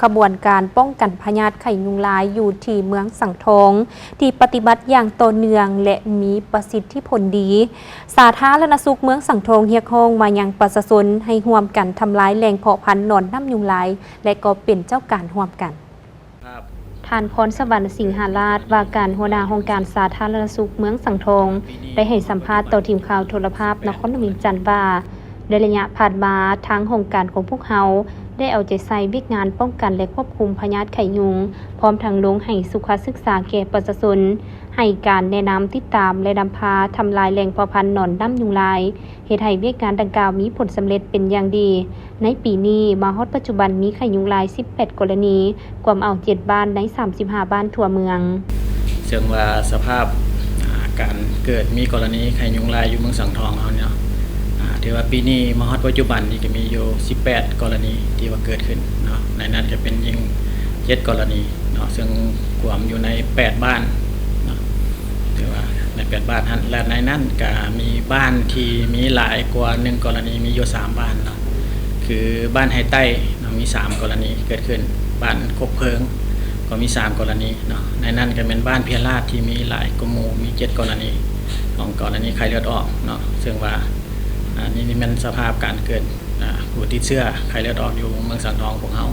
ຂະບວນການປ້ອງກັນພະຍາດໄຂ້ຍຸງລາຍຢູ່ທີ່ເມືອງສັງທອງ ທີ່ປະຕິບັດຢ່າງຕໍ່ເນື່ອງ ແລະ ມີປະສິດທິຜົນດີ. ສາທາລະນະສຸກເມືອງສັງທອງຮຽກຮ້ອງມາຍັງປະຊາຊົນໃຫ້ຮ່ວມກັນທຳລາຍແຫຼ່ງເພາະພັນໜອນນ້ຳຍຸງລາຍ ແລະ ກໍເປັນເຈົ້າການຮ່ວມກັນ. ທ່ານ ພອນສະຫວັນ ສິງຫາລາດ ວ່າການຫົວໜ້າຫ້ອງການສາທາລະນະສຸກເມືອງສັງທອງ ໄດ້ໃຫ້ສຳພາດຕໍ່ທີມຂ່າວໂທລະພາບນະຄອນຫຼວງວຽງຈັນວ່າ ໃນໄລຍະຜ່ານມາ, ທາງຫ້ອງການຂອງພວກເຮົາໄດ້ເອົາໃຈໃສ່ວຽກງານປ້ອງກັນ ແລະ ຄວບຄຸມພະຍາດໄຂ້ຍຸງ, ພ້ອມທັງລົງໃຫ້ສຸຂະສຶກສາແກ່ປະຊາຊົນ, ໃຫ້ການແນະນຳ, ຕິດຕາມ ແລະ ນຳພາທຳລາຍແຫຼ່ງເພາະພັນໜອນນ້ຳຍຸງລາຍ, ເຮັດໃຫ້ວຽກງານດັ່ງກ່າວມີຜົນສຳເລັດເປັນຢ່າງດີ. ໃນປີນີ້ມາຮອດປັດຈຸບັນມີໄຂ້ຍຸງລາຍສິບແປດກໍລະນີ, ກວມເອົາເຈັດບ້ານໃນສາມສິບຫ້າບ້ານທົ່ວເມືອງ. ເຊິ່ງວ່າສະພາບ ອາ ການເກີດມີກໍລະນີໄຂ້ຍຸງລາຍຢູ່ເມືອງສັງທອງເຮົານີ້ເນາະ ອາ ຖືວ່າປີນີ້ມາຮອດປັດຈຸບັນນີ້ກໍມີຢູ່ສິບແປດກໍລະນີທີ່ວ່າເກີດຂຶ້ນເນາະ, ໃນນັ້ນກໍເປັນຍິງເຈັດກໍລະນີເນາະ, ເຊິ່ງກວມຢູ່ໃນແປດບ້ານເນາະ. ຖືວ່າໃນແປດບ້ານຫັ້ນ ແລະ ໃນນັ້ນກະມີບ້ານທີ່ມີຫຼາຍກວ່າໜຶ່ງກໍລະນີ ມີຢູ່ສາມບ້ານເນາະ, ຄືບ້ານໄຮໃຕ້ເນາະ ມີສາມກໍລະນີເກີດຂຶ້ນ, ບ້ານຄົກເພີງກໍມີສາມກໍລະນີເນາະ, ໃນນັ້ນກະແມ່ນບ້ານເພຍລາດທີ່ມີຫຼາຍກວ່າໝູ່ ມີເຈັດກໍລະນີ ຂອງກໍລະນີໄຂ້ເລືອດອອກເນາະ. ເຊິ່ງວ່າ ອາ ນີ້ ນີ້ແມ່ນສະພາບການເກີດ ອາ ຜູ້ຕິດເຊື້ອໄຂ້ເລືອດອອກຢູ່ເມືອງສັງທອງຂອງເຮົາ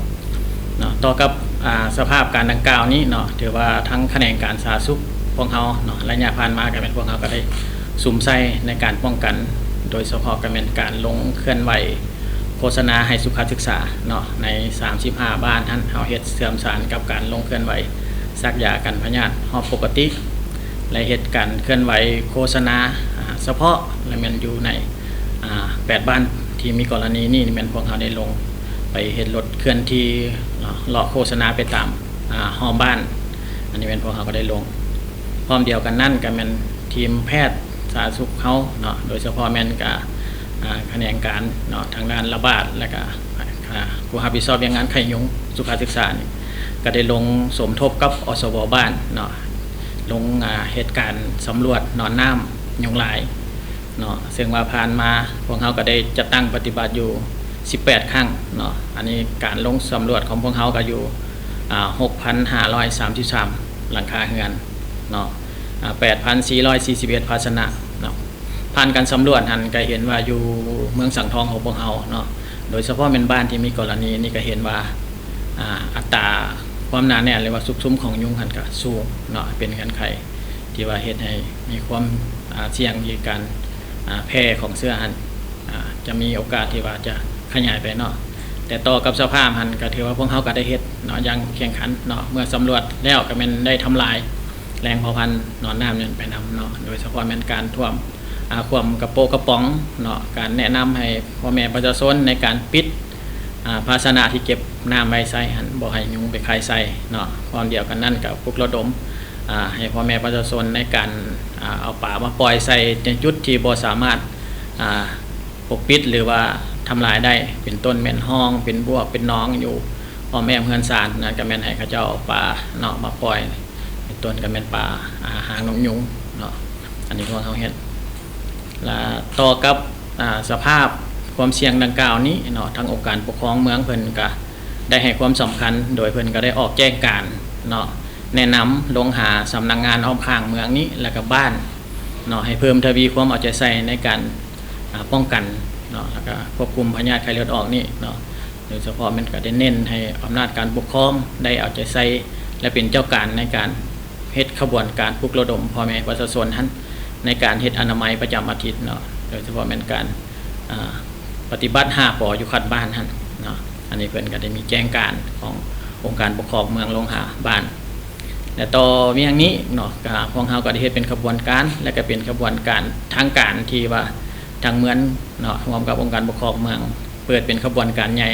ເນາະ. ຕໍ່ກັບ ອາ ສະພາບການດັ່ງກ່າວນີ້ເນາະ ຖືວ່າທາງຂະແໜງການສາທາລະນະສຸກພວກເຮົາເນາະ ໄລຍະຜ່ານມາກໍແມ່ນພວກເຮົາກໍໄດ້ສຸມໃສ່ໃນການປ້ອງກັນ, ໂດຍສະເພາະກໍແມ່ນການລົງເຄື່ອນໄຫວໂຄສະນາໃຫ້ສຸຂະສຶກສາເນາະ ໃນສາມສິບຫ້າບ້ານຫັ້ນ ເຮົາເຮັດເຊື່ອມສານກັບການລົງເຄື່ອນໄຫວສັກຢາກັນພະຍາດຮອບປົກກະຕິ ແລະ ເຮັດການເຄື່ອນໄຫວໂຄສະນາ ອາ ສະເພາະ ແລະ ແມ່ນຢູ່ໃນ ອາ ແປດບ້ານທີ່ມີກໍລະນີນີ້ ແມ່ນພວກເຮົາໄດ້ລົງໄປເຮັດລົດເຄື່ອນທີ່ເນາະ ເລາະໂຄສະນາໄປຕາມ ອາ ຮອບບ້ານ, ອັນນີ້ແມ່ນພວກເຮົາກໍໄດ້ລົງ. ພ້ອມດຽວກັນນັ້ນກໍແມ່ນທີມແພດສາທາລະນະສຸກເຮົາເນາະ ໂດຍສະເພາະແມ່ນກະ ອາ ຂະແໜງການເນາະ ທາງດ້ານລະບາດ ແລະ ກະ ອາ ຜູ້ຮັບຜິດຊອບວຽກງານໄຂ້ຍຸງສຸຂະສຶກສານີ້ ກໍໄດ້ລົງສົມທົບກັບ ອສວ ບ້ານເນາະ ລົງ ອາ ເຮັດການສຳຫຼວດໜອນນ້ຳຍຸງລາຍເນາະ. ເຊິ່ງວ່າຜ່ານມາພວກເຮົາກໍໄດ້ຈັດຕັ້ງປະຕິບັດຢູ່ສິບແປດຄັ້ງເນາະ, ອັນນີ້ການລົງສຳຫຼວດຂອງພວກເຮົາກໍຢູ່ ອາ ຫົກພັນຫ້າຮ້ອຍສາມສິບສາມຫຼັງຄາເຮືອນເນາະ, ອາ ແປດພັນສີ່ຮ້ອຍສີ່ສິບເອັດພາຊະນະເນາະ. ຜ່ານການສຳຫຼວດຫັ້ນກໍເຫັນວ່າຢູ່ເມືອງສັງທອງຂອງພວກເຮົາເນາະ ໂດຍສະເພາະແມ່ນບ້ານທີ່ມີກໍລະນີນີ້ ກໍເຫັນວ່າ ອາ ອັດຕາຄວາມໜາແໜ້ນ ຫຼືວ່າຊຸກຊຸມຂອງຍຸງຫັ້ນກໍສູງເນາະ, ເປັນເງື່ອນໄຂທີ່ວ່າເຮັດໃຫ້ມີຄວາມ ອາ ສ່ຽງທີ່ການ ອາ ແຜ່ຂອງເຊື້ອຫັ້ນ ອາ ຈະມີໂອກາດທີ່ວ່າຈະຂະຫຍາຍໄປເນາະ. ແຕ່ຕໍ່ກັບສະພາບຫັ້ນ ກໍຖືວ່າພວກເຮົາກໍໄດ້ເຮັດເນາະ ຢ່າງແຂ່ງຂັນເນາະ, ເມື່ອສຳຫຼວດແລ້ວກໍແມ່ນໄດ້ທຳລາຍແຫຼ່ງເພາະພັນໜອນນ້ຳນັ້ນໄປນຳເນາະ, ໂດຍສະເພາະແມ່ນການຖ້ວມ ອາ ຂວ້ຳກະໂປະກະປ໋ອງເນາະ, ການແນະນຳໃຫ້ພໍ່ແມ່ປະຊາຊົນໃນການປິດ ອາ ພາຊະນະທີ່ເກັບນ້ຳໄວ້ໃຊ້ຫັ້ນ ບໍ່ໃຫ້ຍຸງໄປໄຂ່ໃສ່ເນາະ. ພ້ອມດຽວກັນນັ້ນກໍປຸກລະດົມ ອາ ໃຫ້ພໍ່ແມ່ປະຊາຊົນໃນການ ອາ ເອົາປາມາປ່ອຍໃສ່ໃນຈຸດທີ່ບໍ່ສາມາດ ອາ ປົກປິດ ຫຼືວ່າທຳລາຍໄດ້ ເປັນຕົ້ນແມ່ນຮ່ອງ ເປັນບວກ ເປັນໜອງຢູ່ອ້ອມແອ້ມເຮືອນຊານນັ້ນ ກໍແມ່ນໃຫ້ເຂົາເຈົ້າເອົາປາເນາະມາປ່ອຍ ເປັນຕົ້ນກໍແມ່ນປາ ອາ ຫາງນົກຍຸງເນາະ. ອັນນີ້ພວກເຮົາເຮັດ ລະຕໍ່ກັບ ອາ ສະພາບຄວາມສ່ຽງດັ່ງກ່າວນີ້ເນາະ ທາງອົງການປົກຄອງເມືອງເພິ່ນກະໄດ້ໃຫ້ຄວາມສຳຄັນ ໂດຍເພິ່ນກະໄດ້ອອກແຈ້ງການເນາະ ແນະນຳລົງຫາສຳນັກງານອ້ອມຂ້າງເມືອງນີ້ ລະກະບ້ານເນາະ ໃຫ້ເພີ່ມທະວີຄວາມເອົາໃຈໃສ່ໃນການ ອາ ປ້ອງກັນເນາະ ລະກະຄວບຄຸມພະຍາດໄຂ້ເລືອດອອກນີ້ເນາະ. ໂດຍສະເພາະແມ່ນກະໄດ້ເນັ້ນໃຫ້ອຳນາດການປົກຄອງໄດ້ເອົາໃຈໃສ່ ແລະ ເປັນເຈົ້າການໃນການ ເຮັດຂະບວນການປຸກລະດົມພໍ່ແມ່ປະຊາຊົນຫັ້ນ ໃນການເຮັດອະນາໄມປະຈຳອາທິດເນາະ, ໂດຍສະເພາະແມ່ນການ ອາ ປະຕິບັດຫ້າ ປ ຢູ່ຂັ້ນບ້ານຫັ້ນເນາະ. ອັນນີ້ເພິ່ນກໍໄດ້ມີແຈ້ງການຂອງອົງການປົກຄອງເມືອງລົງຫາບ້ານ ແລະ ຕໍ່ມາຫຍັງນີ້ເນາະ ກໍພວກເຮົາກໍໄດ້ເຮັດເປັນຂະບວນການ ແລະ ກໍເປັນຂະບວນການທາງການທີ່ວ່າທາງເມືອງເນາະ ຮ່ວມກັບອົງການປົກຄອງເມືອງ ເປີດເປັນຂະບວນການໃຫຍ່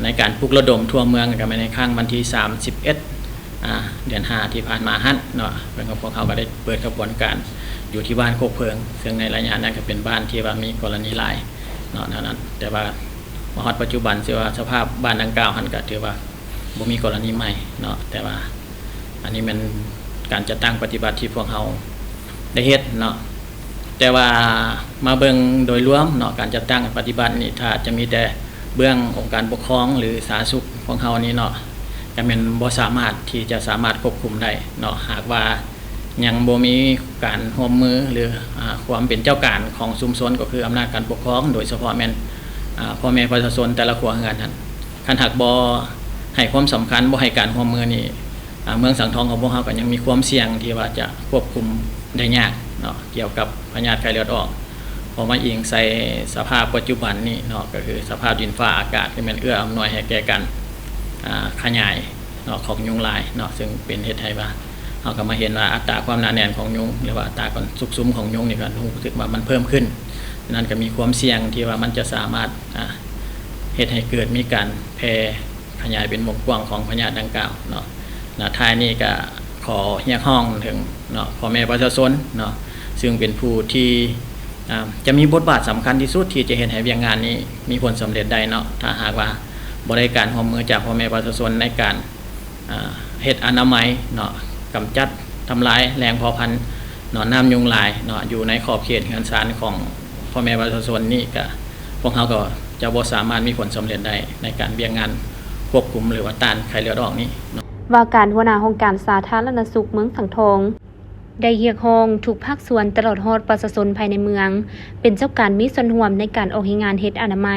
ໃນການປຸກລະດົມທົ່ວເມືອງ ກໍແມ່ນໃນຄັ້ງວັນທີສາມສິບເອັດ ອາ ເດືອນຫ້າທີ່ຜ່ານມາຫັ້ນເນາະ, ເພິ່ນ ພວກເຮົາກໍໄດ້ເປີດຂະບວນການຢູ່ທີ່ບ້ານໂຄກເພີງ ເຊິ່ງໃນໄລຍະນັ້ນກໍເປັນບ້ານທີ່ວ່າມີກໍລະນີຫຼາຍເນາະ ແນວນັ້ນ. ແຕ່ວ່າມາຮອດປັດຈຸບັນ ຖືວ່າສະພາບບ້ານດັ່ງກ່າວຫັ້ນກໍຖືວ່າບໍ່ມີກໍລະນີໃໝ່ເນາະ, ແຕ່ວ່າ ອັນນີ້ແມ່ນການຈັດຕັ້ງປະຕິບັດທີ່ພວກເຮົາໄດ້ເຮັດເນາະ. ແຕ່ວ່າມາເບິ່ງໂດຍລວມເນາະ ການຈັດຕັ້ງປະຕິບັດນີ້ ຖ້າຈະມີແຕ່ເບື້ອງອົງການປົກຄອງ ຫຼື ສາທາລະນະສຸກພວກເຮົານີ້ເນາະ ແມ່ນບໍ່ສາມາດທີ່ຈະສາມາດຄວບຄຸມໄດ້ເນາະ ຫາກວ່າຍັງບໍ່ມີການຮ່ວມມື ຫຼື ອາ ຄວາມເປັນເຈົ້າການຂອງຊຸມຊົນ ກໍຄືອຳນາດການປົກຄອງ ໂດຍສະເພາະແມ່ນ ອາ ພໍ່ແມ່ປະຊາຊົນແຕ່ລະຄົວເຮືອນຫັ້ນ ຄັນຫາກບໍ່ໃຫ້ຄວາມສຳຄັນ ບໍ່ໃຫ້ການຮ່ວມມືນີ້ ອາ ເມືອງສັງທອງຂອງພວກເຮົາກໍຍັງມີຄວາມສ່ຽງທີ່ວ່າຈະຄວບຄຸມໄດ້ຍາກເນາະ ກ່ຽວກັບພະຍາດໄຂ້ເລືອດອອກ. ເພາະມາອີງໃສ່ສະພາບປັດຈຸບັນນີ້ເນາະ ກໍຄືສະພາບດິນຟ້າອາກາດ ກໍແມ່ນເອື້ອອຳນວຍໃຫ້ແກ່ການ ອາ ຂະຫຍາຍເນາະຂອງຍຸງລາຍເນາະ ຊຶ່ງເປັນເຮັດໃຫ້ວ່າ ເຮົາກໍມາເຫັນວ່າອັດຕາຄວາມໜາແໜ້ນຂອງຍຸງ ຫຼືວ່າອັດຕາການຊຸກຊຸມຂອງຍຸງນີ້ກໍຮູ້ສຶກວ່າມັນເພີ່ມຂຶ້ນ. ສະນັ້ນກໍມີຄວາມສ່ຽງທີ່ວ່າມັນຈະສາມາດ ອາ ເຮັດໃຫ້ເກີດມີການແຜ່ຂະຫຍາຍເປັນວົງກວ້າງຂອງພະຍາດດັ່ງກ່າວເນາະ. ແລະ ທ້າຍນີ້ກໍຂໍຮຽກຮ້ອງເຖິງເນາະ ພໍ່ແມ່ປະຊາຊົນເນາະ ຊຶ່ງເປັນຜູ້ທີ່ ອາ ຈະມີບົດບາດສຳຄັນທີ່ສຸດ ທີ່ຈະເຮັດໃຫ້ວຽກງານນີ້ມີຜົນສຳເລັດໄດ້ເນາະ. ຖ້າຫາກວ່າບໍ່ໄດ້ການຮ່ວມມືຈາກພໍ່ແມ່ປະຊາຊົນໃນການ ອາ ເຮັດອະນາໄມເນາະ ກຳຈັດທຳລາຍແຫຼ່ງເພົາພັນເນາະ ນ້ຳຍຸງລາຍເນາະ ຢູ່ໃນຂອບເຂດເຮືອນຊານຂອງພໍ່ແມ່ປະຊາຊົນນີ້ ກະພວກເຮົາກໍຈະບໍ່ສາມາດມີຜົນສຳເລັດໄດ້ໃນການວຽກງານຄວບຄຸມ ຫຼືວ່າຕ້ານໄຂ້ເລືອດອອກນີ້ເນາະ. ວ່າການຫົວໜ້າຫ້ອງການສາທາລະນະສຸກເມືອງສັງທອງ ໄດ້ຮຽກຮ້ອງທຸກພາກສ່ວນ ຕະຫຼອດຮອດປະຊາຊົນພາຍໃນເມືອງ ເປັນເຈົ້າການມີສ່ວນຮ່ວມໃນການອອກແຮງງານເຮັດອະນາໄມ,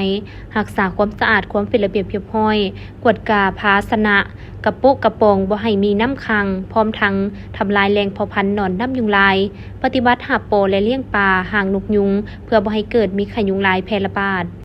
ຮັກສາຄວາມສະອາດ, ຄວາມເປັນລະບຽບຮຽບຮ້ອຍ, ກວດກາພາຊະນະ, ກະໂປະກະປອງບໍ່ໃຫ້ມີນ້ຳຂັງ, ພ້ອມທັງທຳລາຍແຫຼ່ງເພົາພັນໜອນນ້ຳຍຸງລາຍ, ປະຕິບັດຫາບປໍ ແລະ ລ້ຽງປາ, ຫາງນົກຍຸງ ເພື່ອບໍ່ໃຫ້ເກີດມີໄຂ້ຍຸງລາຍແຜ່ລະບາດ.